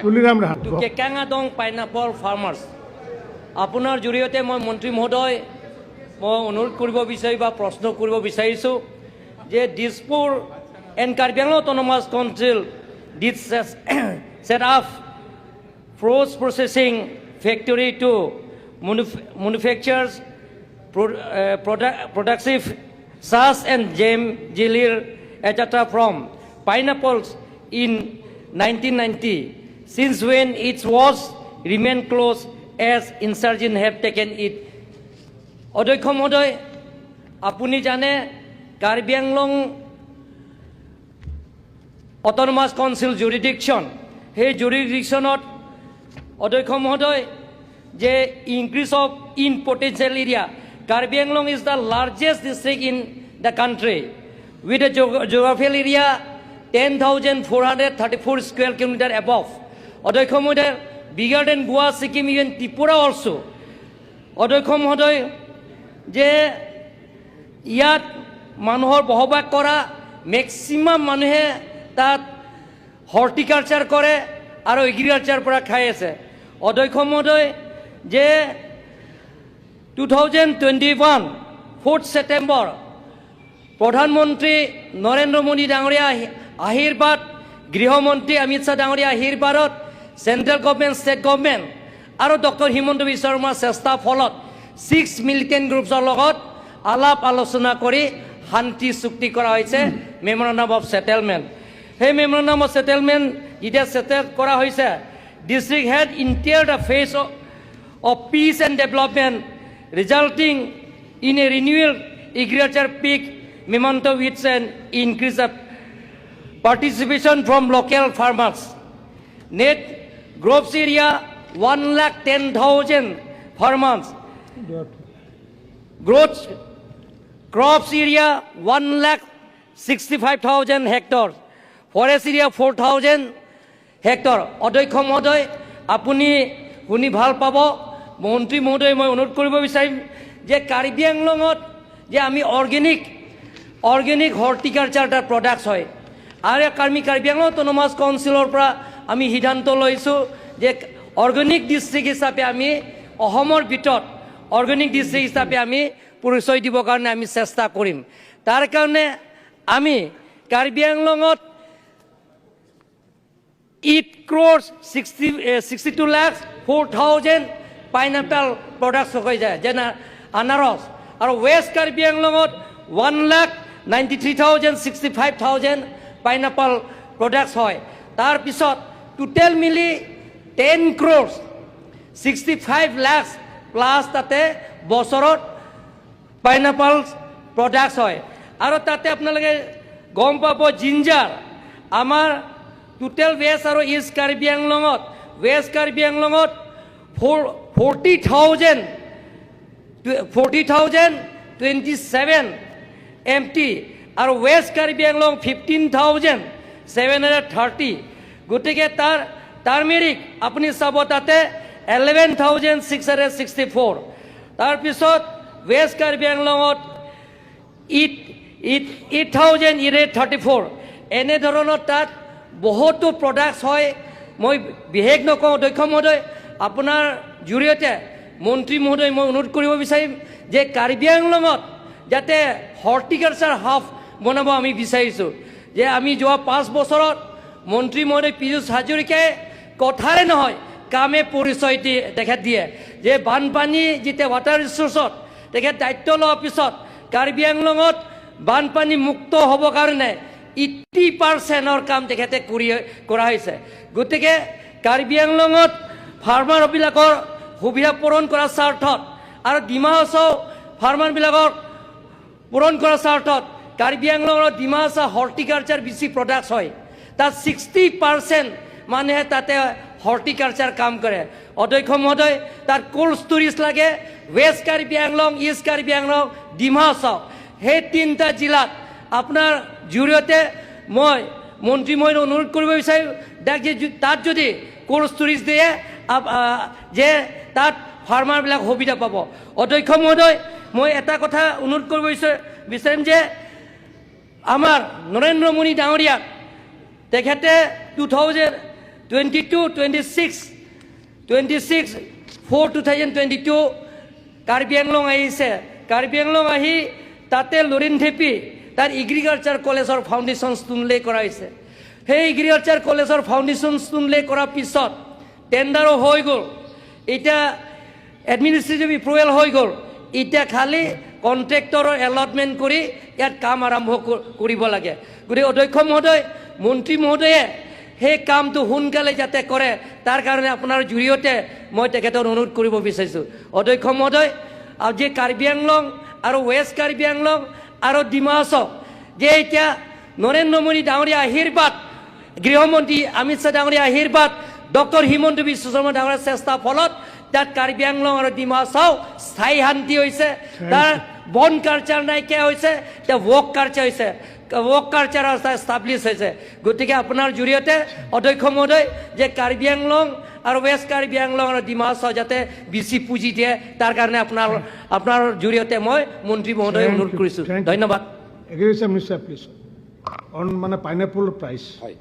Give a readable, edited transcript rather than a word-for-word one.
Tuliram Rehan. To Kekangadong pineapple farmers. আপোনাৰ জৰিয়তে মই মন্ত্ৰী মহোদয়, মই অনুৰোধ কৰিব বিচাৰি বা প্ৰশ্ন কৰিব বিচাৰিছোঁ যে Dispur and Karbi Anglong Autonomous Council did set up fruits processing factory to manufactures productive sauce and jam, jelly, etc. from pineapples in 1990, since when it was remained closed as insurgents have taken it. অধ্যক্ষ মহোদয়, আপুনি জানে Karbi Anglong autonomous council জুৰিডিকশ্যন, সেই জুৰিডিকশ্যনত অধ্যক্ষ মহোদয় যে increase of in potential area, Karbi Anglong is the largest district in the country with a geographical area 10,434 square kilometer above. অধ্যক্ষ মহোদয়, bigger than Goa, Sikkim, even Tripura also. অধ্যক্ষ মহোদয়, যে ইয়াত মানুহৰ বসবাস কৰা মেক্সিমাম মানুহে তাত হৰ্টিকালচাৰ কৰে আৰু এগ্ৰিকালচাৰ পৰা খাই আছে। অধ্যক্ষ মহোদয়, যে 2021 4 September প্ৰধানমন্ত্ৰী নৰেন্দ্ৰ মোদী ডাঙৰীয়া আশীৰ্বাদ, গৃহমন্ত্ৰী অমিত শ্বাহ ডাঙৰীয়া আশীৰ্বাদত চেণ্ট্ৰেল গভমেণ্ট, ষ্টেট গভমেণ্ট আৰু ডক্টৰ হিমন্ত বিশ্ব শৰ্মাৰ চেষ্টাৰ ফলত ছিক্স মিলিটেণ্ট গ্ৰুপছৰ লগত আলাপ আলোচনা কৰি শান্তি চুক্তি কৰা হৈছে, মেমৰেণ্ডাম অফ ছেটেলমেণ্ট। সেই মেমৰেণ্ডাম অফ ছেটেলমেণ্ট যেতিয়া ছেটেল কৰা হৈছে, district had enter the phase of peace and development, resulting in a renewal agriculture peak momentum with an increase of participation from local farmers. Net crops area 1,10,000 farmers. Gross crops area 1,65,000 hectares. Forest area 4,000 hectare. অধ্যক্ষ মহোদয়, আপুনি শুনি ভাল পাব, মন্ত্ৰী মহোদয়, মই অনুৰোধ কৰিব বিচাৰিম যে কাৰ্বি আংলঙত যে আমি অৰ্গেনিক হৰ্টিকালচাৰ তাৰ প্ৰডাক্টছ হয় আৰু আমি কাৰ্বি আংলং অট'নমাছ কাউন্সিলৰ পৰা আমি সিদ্ধান্ত লৈছোঁ যে অৰ্গেনিক ডিষ্ট্ৰিক্ট হিচাপে আমি অসমৰ ভিতৰত অৰ্গেনিক ডিষ্ট্ৰিক্ট হিচাপে আমি পৰিচয় দিবৰ কাৰণে আমি চেষ্টা কৰিম। তাৰ কাৰণে আমি Karbi আংলঙত 8 crores 62 lakhs 4,000 pineapple products হৈ যায়, যেনে আনাৰস। আৰু ৱেষ্ট কাৰ্বি আংলঙত 1,93,065,000 pineapple products হয়। তাৰপিছত টোটেল মিলি 10 crores 65 lakhs plus তাতে বছৰত পাইনাপল প্ৰডাক্টছ হয়। আৰু তাতে আপোনালোকে গম পাব, জিঞ্জাৰ আমাৰ টোটেল ৱেষ্ট আৰু ইষ্ট কাৰ্বি আংলঙত, ৱেষ্ট কাৰ্বি আংলঙত 40,027 MT আৰু ৱেষ্ট কাৰ্বি আংলং 15,730। গতিকে তাৰ টাৰ্মেৰিক আপুনি চাব তাতে 11,664। তাৰপিছত ৱেষ্ট কাৰ্বি আংলঙত 8,834। এনেধৰণৰ তাত বহুতো প্ৰডাক্টছ হয়। মই বিশেষ নকওঁ। অধ্যক্ষ মহোদয়, আপোনাৰ জৰিয়তে মন্ত্ৰী মহোদয়, মই অনুৰোধ কৰিব বিচাৰিম যে কাৰ্বি আংলঙত যাতে হৰ্টিকালচাৰ হাব বনাব আমি বিচাৰিছোঁ যে আমি যোৱা 5 বছৰত মন্ত্ৰী মহোদয় পীযুষ হাজৰিকাই কথাৰে নহয়, কামে পৰিচয় দি তেখেত দিয়ে যে বানপানী যেতিয়া ৱাটাৰ ৰিচোৰ্চত তেখেত দায়িত্ব লোৱাৰ পিছত কাৰ্বি আংলঙত বানপানী মুক্ত হ'বৰ কাৰণে 80 পাৰ্চেণ্টৰ কাম তেখেতে কৰা হৈছে। গতিকে কাৰ্বি আংলঙত ফাৰ্মাৰবিলাকৰ সুবিধা পূৰণ কৰাৰ স্বাৰ্থত আৰু ডিমা হাছাও ফাৰ্মাৰবিলাকৰ পূৰণ কৰাৰ স্বাৰ্থত কাৰ্বি আংলঙৰ ডিমা হাছাও হৰ্টিকালচাৰ বেছি প্ৰডাক্টছ হয়। তাত 60% মানুহে তাতে হৰ্টিকালচাৰ কাম কৰে। অধ্যক্ষ মহোদয়, তাত কোল্ড ষ্ট'ৰেজ লাগে। ৱেষ্ট কাৰ্বি আংলং, ইষ্ট কাৰ্বি আংলং, ডিমা হাছাও, সেই তিনিটা জিলাত আপোনাৰ জৰিয়তে মই মন্ত্ৰী মই অনুৰোধ কৰিব বিচাৰিম যে তাত যদি কোল্ড ষ্ট'ৰেজ দিয়ে যে তাত ফাৰ্মাৰবিলাক সুবিধা পাব। অধ্যক্ষ মহোদয়, মই এটা কথা অনুৰোধ কৰিব বিচাৰিম যে আমাৰ নৰেন্দ্ৰ মোদী ডাঙৰীয়াক তেখেতে টু থাউজেণ্ড 22, 26, 26/4/2022 Karbi Anglong আহিছে। কাৰ্বি আংলং আহি তাতে লৰিনথেপি তাৰ এগ্ৰিকালচাৰ কলেজৰ ফাউণ্ডেশ্যন ষ্টোন লে কৰা হৈছে। সেই এগ্ৰিকালচাৰ কলেজৰ ফাউণ্ডেশ্যন ষ্টোন লে কৰাৰ পিছত টেণ্ডাৰো হৈ গ'ল, এতিয়া এডমিনিষ্ট্ৰেটিভ এপ্ৰুভেল হৈ গ'ল। এতিয়া খালি কণ্ট্ৰেক্টৰৰ এলটমেণ্ট কৰি ইয়াত কাম আৰম্ভ কৰিব লাগে। গতিকে অধ্যক্ষ মহোদয়, মন্ত্ৰী মহোদয়ে সেই কামটো সোনকালে যাতে কৰে, তাৰ কাৰণে আপোনাৰ জৰিয়তে মই তেখেতক অনুৰোধ কৰিব বিচাৰিছোঁ। অধ্যক্ষ মহোদয়, আৰু যে কাৰ্বি আংলং আৰু ৱেষ্ট কাৰ্বি আংলং আৰু ডিমা হাছাও যে এতিয়া নৰেন্দ্ৰ মোদী ডাঙৰীয়া আশীৰ্বাদ, গৃহমন্ত্ৰী অমিত শ্বাহ ডাঙৰীয়া আশীৰ্বাদ, ডক্টৰ হিমন্ত বিশ্ব শৰ্মা ডাঙৰীয়াৰ চেষ্টাৰ ফলত তাত কাৰ্বি আংলং আৰু ডিমা হাছাও স্থায়ী শান্তি হৈছে। তাৰ বন কালচাৰ নাইকিয়া হৈছে, এতিয়া ৱৰ্ক কালচাৰ হৈছে, ৱৰ্ক কালচাৰ এষ্টাব্লিছ হৈছে। গতিকে আপোনাৰ জৰিয়তে অধ্যক্ষ মহোদয়, যে কাৰ্বি আংলং আৰু ৱেষ্ট কাৰ্বি আংলং আৰু ডিমা হাছাও যাতে বেছি পুঁজি দিয়ে, তাৰ কাৰণে আপোনাৰ জৰিয়তে মই মন্ত্ৰী মহোদয় অনুৰোধ কৰিছোঁ। ধন্যবাদ। এগ্ৰিকালচাৰ মিনিষ্টাৰ, প্লিজ, অন মানে পাইনাপল প্ৰাইচ। হয়।